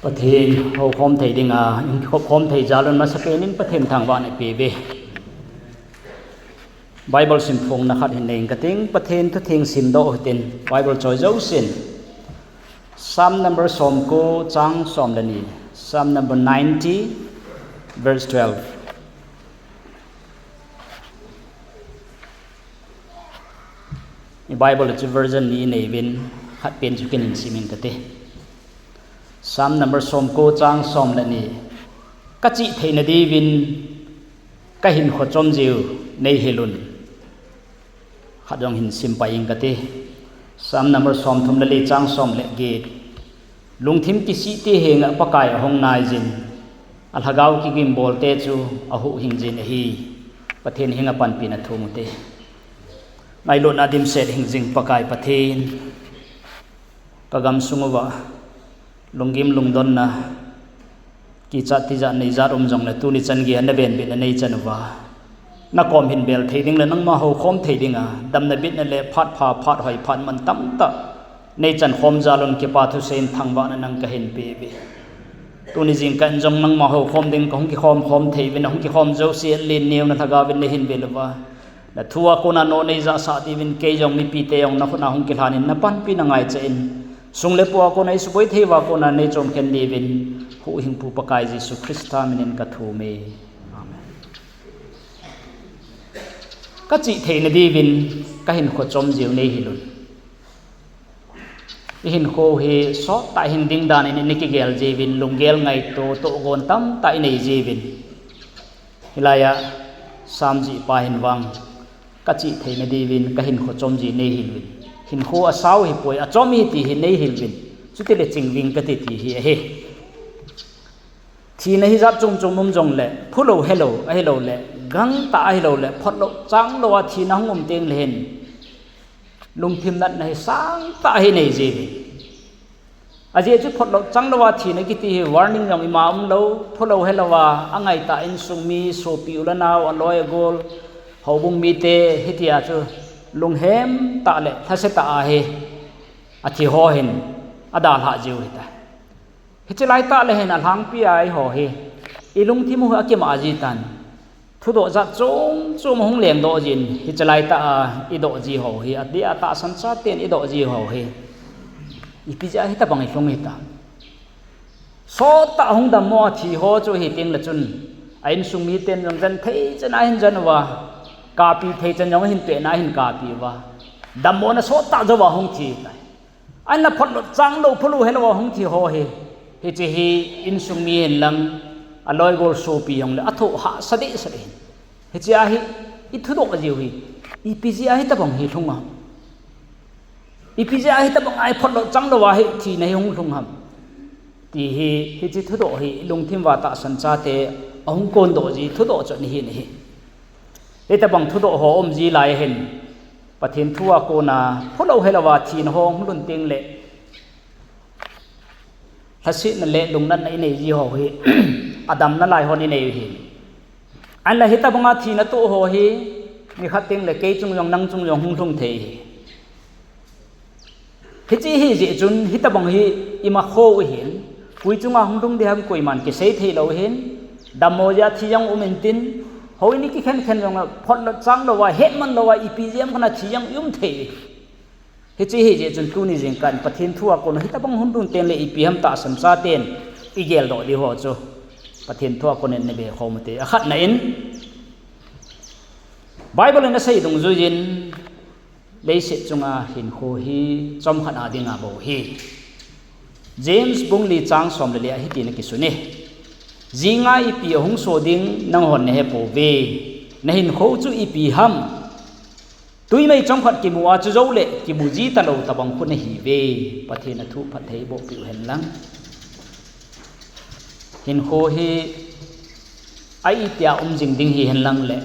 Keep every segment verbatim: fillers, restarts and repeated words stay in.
Pathen houkhom thei dinga, houkhom thei jal un masapen in Pathen thangvahna ipe uve. Bible simphongna khat hin nei inge kating, Pathen thutheng simdoh hitin, Bible choi jousen. Psalm number somko chang som le ni. Psalm number ninety, verse twelve. I Bible chu version ni nei uvin, khat pen chu kin hin sim inge kati. Psalm number somko chang som le ni. Ka chih theina diuvin ka hinkho chom jiu nei hilun. Khat jong hin sim pai inge kati. Psalm number somthum le li chang som le get. Lungthim kisih te henga Pakai ahung nai jin, a lhagao kigimbolte chu ahuhhing jin ahi. Pathen henga panpina thum ute. Ngailutna dimset hing jing Pakai Pathen. Ka gamsung uva lunggim lungdonna, kichat tijat neijat um jongle tuni chan geiya na venbitna nei chan uva, na kom hin bel thei ding le nangma houkhom thei dinga, damna bitna le phat pha phat hoi phat man tamtah nei chan khom jal un kipa thusei in thangvahna nang ka hin pe uve. Tuni jingkah in jong nangma houkhom ding ka hung kikhom khom thei uvin, a hung kikhom jouse a len neo na lhagao vin nei hin vel uva. Na thu a kona nohnei jahsah diuvin kei jong mipite jong na khut a hung kilhan in na panpina ngaicha in, sung le pai a kona i suboi thei uva kona nei chomkhen diuvin, huhhingpu Pakai Jesu Christa minin ka thum e. Amen. Ka chih theina diuvin ka hinkho chom jiu nei hilun. I hinkho hi sottah hing ding dan in i kigel jiuvin, lunggel ngaito tohgon tamtah i nei jiuvin. Hilai a Psalm chihpa hin vang, ka chih theina diuvin ka hinkho chom ji nei hiluvin. Hinkho asao hipoi, achom ahi ti hi nei hiluvin. Chutile chingving kati ti hi ahi. Thina hi jat chom chom um jongle, phulou helou, ahiloule gangtah ahiloule photlou changlou a thina hung um tengle hin lungthim natna hi sangtah hi nei jiuvin. Ajeh chu photlou changlou a thina kiti hi warning jong ima umlou, phulou helou a, angaitah insung mi, sopi u le nao, aloi agol, houbung mite, hitia chu lunghem tah le lhase tah a hi athi ho hin adalhah jiu hita. Hiche laitah le hin alhangpi a eiho hi i lungthim u hi akimah jitan. Thudoh jat chom chom ahung lengdoh jin, hiche laitah a i doh ji ho hi, adeh a tahsan chaten i doh ji ho hi, ipi jeh a hitobang i lhung hitam. Sottah hung dammo a thi ho chu hi tengle chun, a insung miten jong jenthei chan a hin jen uva, kapi thei chan jong ahin pehna ahin kapi uva, dammona sottah jouva hung thi tai. Ahinla photlou changlou, phulou helou a hung thi ho hi, hiche hi insung mi hinlang, aloi agol sopi jongle athoh hahsa dehset ahin. Hiche a hi i thudoh jiu hi, ipi jeh a hitobang hi lhung ham, ipi jeh a hitobang a hi photlou changlou a hi thina hi hung lhung ham ti hi, hiche thudoh hi i lungthim uva tahsan chate ahung kondoh ji thudoh chu ahi nahi. Hitobang thudoh ho um ji lai ahin, Pathen thu a kona phulou helou a thina ho hung lhun tengle lhasetna le lungnatna i nei ji ho hi, adamna lai hon i nei u hi. Ahinla hitobanga thina toh ho hi, nikhat tengle kei chung jong nang chung jong hung lhung thei hi. Hiche hijeh chun hitobang hi ima khou ahin, koi chunga hung lhung ding ham koiman kisei theilou ahin, dammo jeh a thi jong um intin, houin i kikhen khen jongle photlou changlou a, hetman lou a, ipi jeh ham kona thi jong i um thei. Hiche hijeh chun tuni jingkah in Pathen thu a kona hitobang hung lhun tengle ipi ham tahsan chaten i geldoh diu ho chu Pathen thu a konin nei be khom ute. Akhatna in, Bible in asei dungjuiyin, leiset chunga hinkho hi chomkhat a dinga bou ahi. James bung li chang som le li a hitin akisun e. Jinga ipi ahung so ding nanghon nahepouve. Nahinkho chu ipi ham? Twimei chomkhat kimu a chujoule kimu ji talou tobang khu nahiuve. Pathen athu phatthei boh peh u henlang. Hinkho hi a itia um jing ding hihenlang le,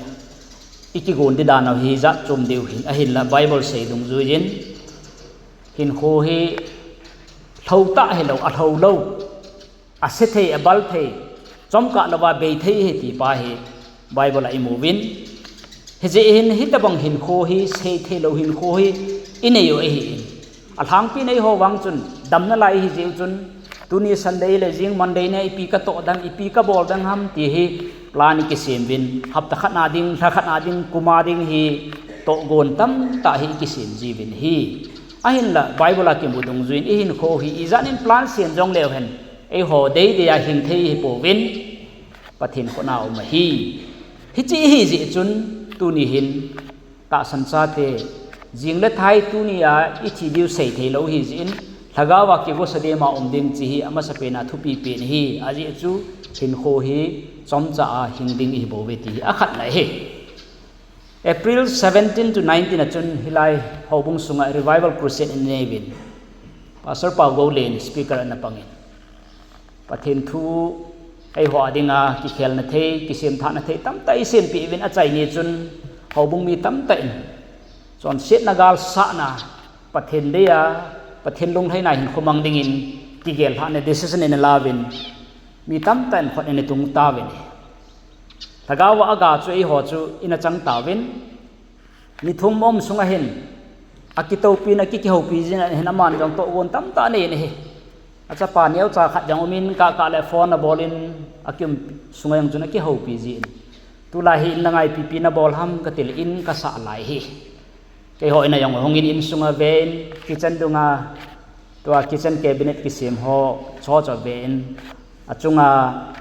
i kigon ding dan u hi jat chom diu hin, ahinla Bible sei dungjuiyin, hinkho hi lhou tah hilou, alhou lou, ase thei, abal thei, chomkah louva bei thei ahi ti pa hi Bible a imuvin. Hijeh hin hitobang hinkho hi, sei theilou hinkho hi i nei u ahin, alhangpi in eiho vang chun damna lai ihi jeh u chun, Tuni Sunday le jing Monday ni ipi katoh ding, ipi kabol ding ham ti hi plan ikisem uvin. Hapta khat na ding, lha khat na ding, kum a ding hi tohgon tamtah hi ikisem jiuvin ahi. Ahinla Bible a kimu dungjuiyin ihinkho hi ijat in plan sem jong leu hen, eiho deidei a hing thei hi pouvin, Pathen khut a um ahi. Hiche ihi jeh chun tuni hin tahsan chate, jing le thai tuni a ithi diu sei thei lou ahi jeh in, lhagao a kigosa dema um ding ti hi amasapen a thupi pen ahi. Ajeh chu hinkho hi chomcha a hing ding ihi bouve ti hi akhatna ahi. April seventeen to nineteen a chun hilai houbung sunga Revival Crusade inei uvin, Pastor Paugoulen speaker ana pangin, Pathen thu eiho a dinga kikhelna thei, kisemthahna thei tamtah isempeh uvin, achaini chun houbung mi tamtah in chonsetna, galsatna, Pathen dei a, Pathen lunglhaina hinkho mang dingin kigel lhahna decision ana lauvin, mi tamtah in khut ana tung tauvin ahi. Lhagao a aga chu eiho chu ina chang tauvin, ni thum um sunga hin akitoupin, akihoupi jin ahin, aman jong tohgon tamtah anei in ahi. Achapa neocha khat jong umin, kah kah le phone abol in, akium sunga jong chun akihoupi jin. Tulai hi in le ngai ipi ipi nabol ham katile in kasah lai ahi. Keiho in a jong hungin, insunga ven, kitchen dunga tua kitchen cabinet kisem ho chu chu ven, achunga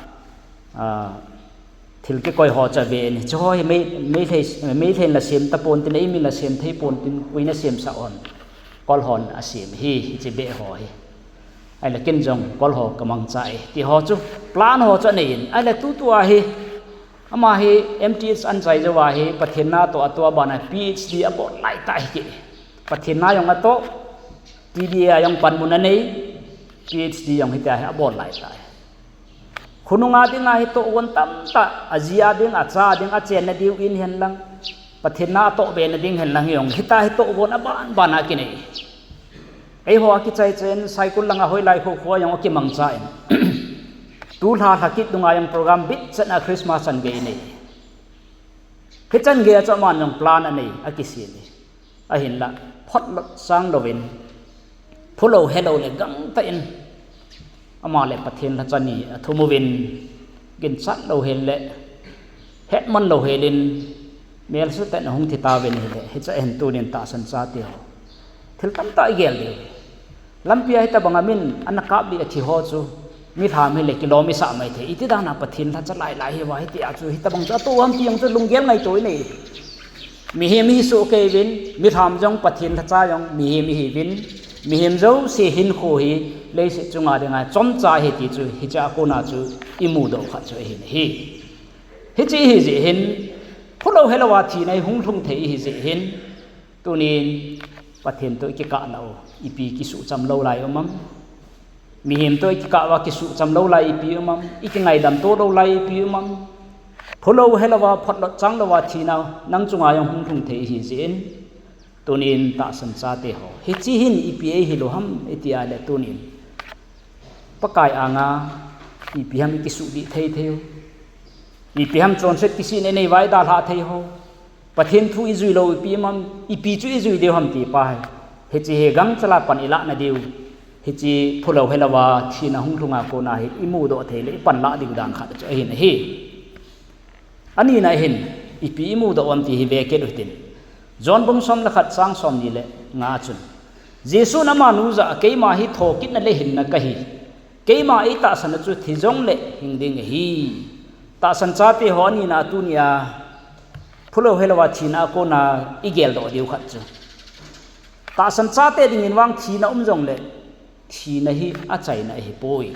thil kikoi ho chu ven, chuho hi Meitei, Meitei in la sem tapon tin, eimi la sem thei pon tin, koi na semsah hon, Kol hon asem ahi, hiche beh ho hi. Ahile ken jong Kol ho kamangcha e ti ho chu, plan ho chu anei in, ahile tutua hi ama hi M Th anchai jouva hi Pathen natoh atoh a bana PhD abol laitah ahi. Pathen na jong atoh, T D A a jong panmun anei, PhD jong hitia hi abol laitah ahi. Khonunga dinga hi tohgon tamtah, aji a ding, acha ding, achenna diu in henlang, Pathen na atoh bena ding henlang jong hitia hi tohgon abanbana kinei. Eiho akichai chen, Saikul langa Hoilai kho khoa jong akimangcha in, tulha lhakit dunga jong program bitchetna Christmas chan gei nei. Hichan gei a chu aman jong plan anei, akisem e. Ahinla, photlot chang louvin, phulou helou le gangtah in, ama le Pathen lhacha ni athum uvin, ginchat louhel le hetman louhel in, melse tah in ahung thi tauvin ahile, hiche hin tunin tahsan chate ho, thil tamtah igel diu. Lampia hitobanga min ana kap lih a thi ho chu, milham hile kilom isah mai thei. Iti dana Pathen lhacha lailai hiuva hitia chu hitobang chu atoh ham ti jong chu lunggel ngaito inei. Mihem ihi soh kei uvin, milham jong, Pathen lhacha jong mihem ihiuvin, mihem jouse hinkho hi leiset chunga dinga chomcha ahi ti chu hichea kona chu imudoh khat chu ahin ahi. Hiche ihi jeh hin, phulou helouva thina hi hung lhung thei ihi jeh hin, tunin Pathen toh ikikah nau ipi kisuhcham lou lai um am? Mihem toh ikikah uva kisuhcham lou lai ipi um am? Ikingaidam to lou lai ipi um am? Phulou helouva, photlot chang louva thina nang chunga jong hung lhung thei ihi jeh in, tunin tahsan chate ho, hiche hin ipi eihil u ham iti ahile tunin, Pakai anga ipi ham ikisuhdih thei thei u, ipi ham chonset kisihna inei uva idalhah thei ho, Pathen thu ijui lou ipi um am, ipi chu ijui diu ham ti pa hi, hiche hi gangchela pan ilahna diu, hiche phulou helouva thina hung lhunga kona hi imudoh thei le ipanlah diu dan khat chu ahin ahi. Anina hin, ipi imudoh u ham ti hi vekit uhitin. John bung som le khat chang somni le nga chun, Jesun amanu jah a, keima hi thokitna le hinna kahi. Keima eitahsan a chu thi jongle hing ding ahi. Tahsan chate ho anina tunia phulou helouva thina a kona igeldoh diu khat chu, tahsan chate dingin vang thina um jongle, thina hi achaina ahipoi.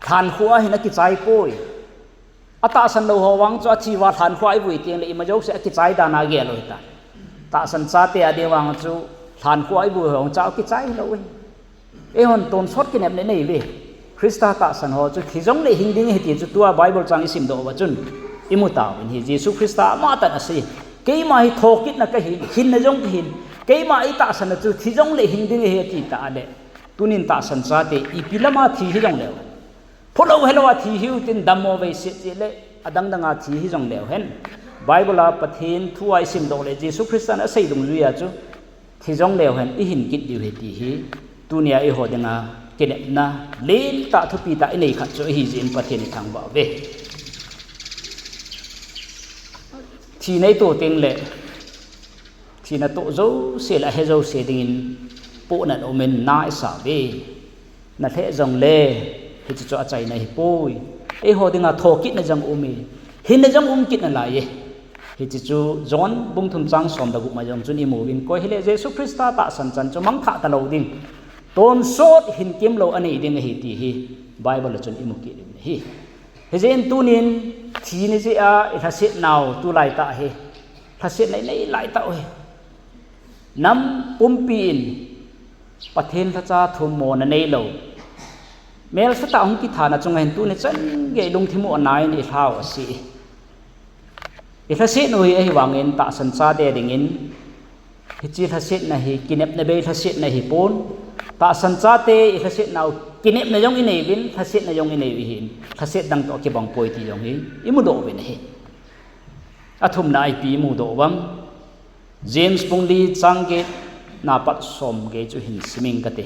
Lhankhuh a hin akichai poi. Atahsan lou ho vang chu athi uva lhankhuh a ivui tengle ima jouse akichai dan a gel u ahitai. Tahsan chate ading vang chu lhankhuh a ivui ho vang chu akichai lou ahi. Eihon tonsot kinepna inei uve. Christa tahsan ho chu thi jongle hing ding ahi ti chu tua Bible chang isimdoh uva chun imu tauvin ahi. Jesu Christa amatah in asei, keima hi thokitna kahin, hinna jong kahin, keima eitahsan a chu thi jongle hing ding ahi ati tah le, tunin tahsan chate ipi lama thi hijongleu, phulou helouva thi hiu tin dammo veiset cheh le, adang danga thi hijongleu hen, Bible a Pathen thua isimdoh le Jesu Christan asei dungjuia chu thi jongleu hen ihin kit diu ahi ti hi tunia eiho dinga kinepna lentah thupi tah inei khat chu ahi jeh in Pathen ithangvah uve. Thi neito teng le thina toh jouse le ahe jouse dingin pohnat umin na isa uve. Na lheh jongle hiche chu achaina ahipoi. Eiho dinga thokitna jong aume. Hinna jong um kit nalaiye. Hiche chu John bung thum chang som le gup ma jong chun imu uvin, koi hile Jesu Christa tahsan chan chu mangthah talou ding, tonsot hinkemlou anei ding ahi ti hi Bible a chun imu kit uvin ahi. Hijeh in tunin thi ni jeh a ilhasetnau tulai tah hi lhasetna inei lai tauve. Nam pumpi in Pathen lhacha thummona neilou, melsatah hung kithana chunga hin tuni chan gei lungthim u anai in ilhau ase. Ilhasetnau hi ahivangin tahsan chate dingin hiche lhasetna hi kinepna bei lhasetna hipon, tahsan chate ilhasetnau kinepna jong inei uvin, lhasetna jong inei u ahin, lhaset dang toh kibang poi ti jong hi imudoh uvin ahi. Athumna a ipi imudoh uvem? James bung li chang get na pat som gei chu hin sim inge kati.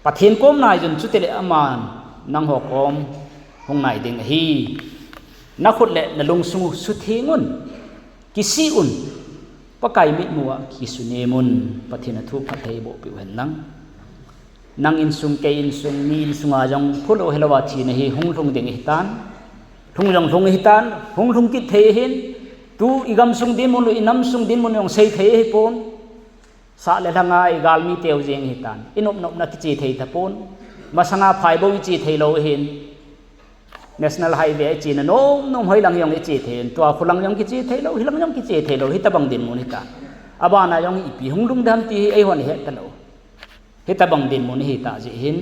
Pathen kom naijun, chutile aman nangho kom hung nai ding ahi. Nakhut le nalungsung u sutheng un, kisih un, Pakai mitmu a kisunem un. Pathen athu phatthei eiboh peh u hen lang. Nang insung, kei insung, mi insunga jong phulou helouva thina hi hung lhung ding ahitan. Lhung jong lhung ahitan, hung lhung kit thei ahin. Tu igamsung dinmun u, inamsung dinmun u jong sei thei ahipon. Sah le lhanga igalmi teu jeng ahitan. Inop nopna kiche thei tapon. Masanga phai bou iche theilou ahin. National Highway a ichena nom nom hoilang jong iche thei in, tua khulang jong kiche theilou, hilang jong kiche theilou, hitobang dinmun ahitan. Abana jong ipi hung lhung dem ti hi eihon ihet talou. Hitobang dinmun ahitah jeh hin,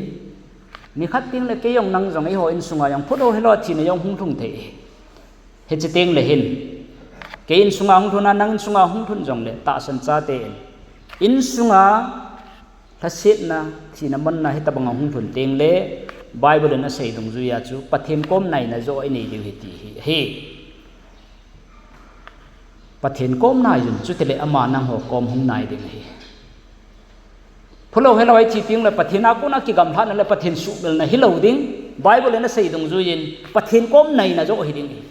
nikhat tengle kei jong nang jong eiho insunga jong phulou helouva thina jong hung lhung thei ahi. Hiche tengle hin, kei insunga hung lhun a, nang insunga hung lhun jongle, tahsan chate in insunga lhasetna, thina manna hitobanga hung lhun tengle, Bible in asei dungjuia chu Pathen kom naina joh a inei diu ahi ti hi ahi. Pathen kom naijun, chutile ama nangho kom hung nai ding ahi. Phulou helouva ithi tengle Pathen a kona kigamlhatna le Pathen suhmilna hilou ding, Bible in asei dungjuiyin Pathen kom naina joh hiding ahi.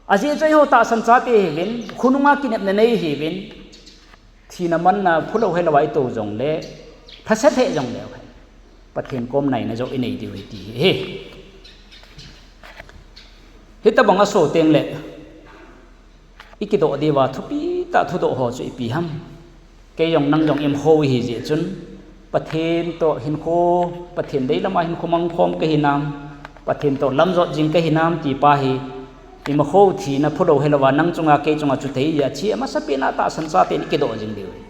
Ajeh chu eiho tahsan chate hiuvin, khonunga kinepna nei hiuvin, thina manna phulou helouva itou jongle, lhase lheh jongle, Pathen kom naina joh inei diu ahi ti hi ahi. Hitobang aso tengle, ikidoh diuva thupi tah thudoh ho chu ipi ham? Kei jong nang jong imakho u ahi jeh chun, Pathen toh hinkho, Pathen deilama hinkho mangkhom kahinam, Pathen toh lamjot jing kahinam ti pa hi, imakho u thina phulou helouva nang chunga kei chunga chuti ahi, ache a masapen a tahsan chaten ikidoh jing diu ahi.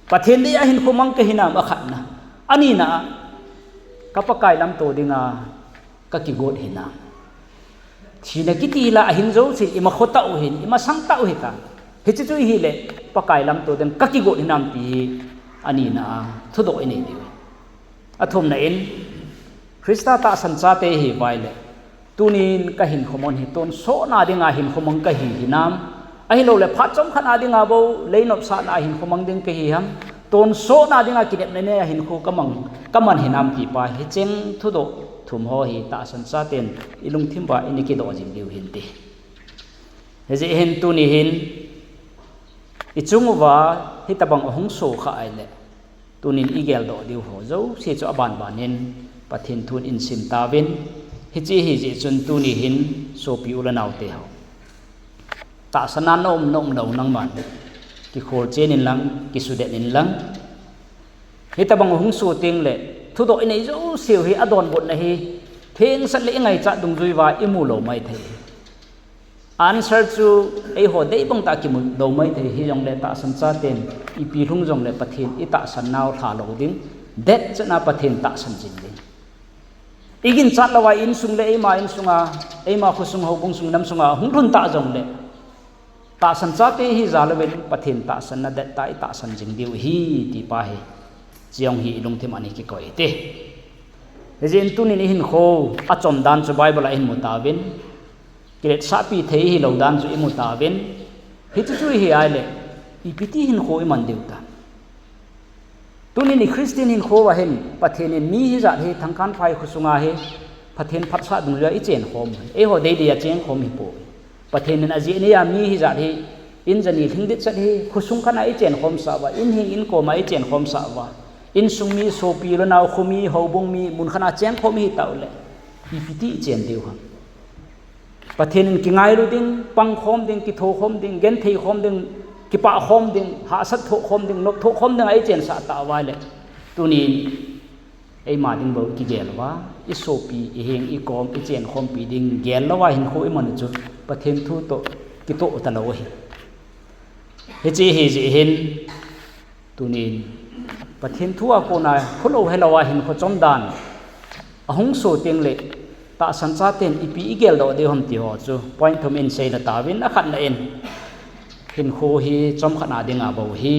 Pathen deia hinkho mang kahinam, akhatna. Anina a, ka Pakai lamto dinga kakigot hinam? Thina kiti la ahin jousen imakho tauhin, imasang tau hitan. Hiche chu ihile, Pakai lamto ding kakigot hinam ti hi anina a thudoh inei diu ahi. Athumna in, Christa tahsan chate ihiuva ahile, tunin kahinkho mang hi tonsotna dinga hinkho mang kahi hinam? Ahiloule phat chomkhat a dinga bou leinopsahna a hinkho mang ding kahi ham? Tonsotna dinga kinepna nei a hinkho kamang, kaman hinam ti pa hicheng thudoh thum ho hi tahsan chaten ilungthim uva ina kidoh jing diu ahin ti. Hijeh hin tuni hin ichung uva hitobang ahung sokhah ahile, tunin igeldoh diu ho jouse chu abanbanin Pathen thun isim tauvin, hiche ahijeh chun tuni hin sopi u le naote ho, tahsanna naum naum lou nangman, kikholchen inlang, kisudet inlang. Hitobang ahung so tengle, thudoh inei jouseu hi adonbutna hi, thengsel le ingaichat dungjuiva imu lou maithei. Answer chu eiho deibang tah kimu lou maithei, hijongle tahsan chaten ipi lhung jongle Pathen itahsan nau lha lou ding, detchetna Pathen tahsan jing ding. Iginchat louva insung le eima insunga, eima khosung houbung sung nam sunga hung lhun tah jongle, tahsan chate hi jalouvin Pathen tahsanna dettah itahsan jing diu ahi ti pa hi, chujong hi ilungthim a ina kikoi hite. Hijeh in tunin ihinkho achom dan chu Bible a ihin mu tauvin, kiletsahpi thei hilou dan chu imu tauvin, hiche chu ihi ahile, ipi ti hinkho iman diu tam? Tunin i Christian hinkho a hin Pathen in mi hijat hi Thangkanphai khosunga hi Pathen phatsah dungjuia i chenkhom, eiho deidei a chengkhom hipoi. Pathen in ajeh nia mi hijat hi in jani lhingdit chet hi khosung khat a i chenkhomsah uva, in hing in koma i chenkhomsah uva, insung mi, sopi, lonau, khomi, houbung mi, mun khat a chengkhom ihitah uleh, ipi ti i chen diu ham? Pathen in kingailu ding, pangkhom ding, kithokhom ding, gentheikhom ding, kipahkhom ding, hahsat thohkhom ding, nopthohkhom ding a i chensah tah uva leh, tunin eima ding bou kigel uva, i sopi, i hing, i kom, i chenkhompi ding gel louva hinkho i man u chu Pathen thu toh kitoh talou ahi. Hiche ahijeh hin, tunin Pathen thu a kona khulou helouva hinkho chomdan ahung so tengleh, tahsan chaten ipi i geldoh diu ham ti ho chu point thum in seina tauvin. Akhatna in, hinkho hi chomkhat a dinga bou hi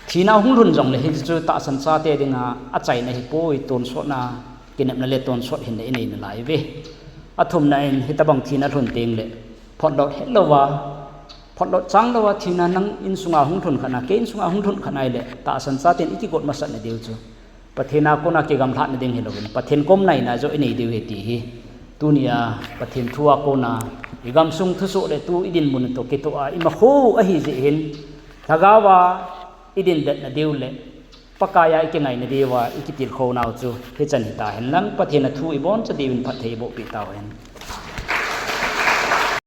thina hung lhun jongleh hiche chu tahsan chate dinga achaina hipoi, tonsotna, kinepna le tonsot hinna i nei nalaiuve. Athumna in, hitobang thina lhun tengleh photlot hetlouva, photlot changlouva thina nang insunga hung lhun khat a, kei insunga hung lhun khat a ahileh tahsan chaten i kigot masat na diu chu Pathen a kona kigamlhatna ding hilouvin Pathen kom naina joh i nei diu ahi ti hi tunia Pathen thu a kona i gamsung thusoh le tu i dinmun toh kitoh a i makho ahijeh hin, lhagaova i dindet nadiu leh Pakai a i kingai nadiuva i kitilkhou nau chu hichan hitahen lang, Pathen a thu i boncha diuvin phatthei bohpeh tauhen.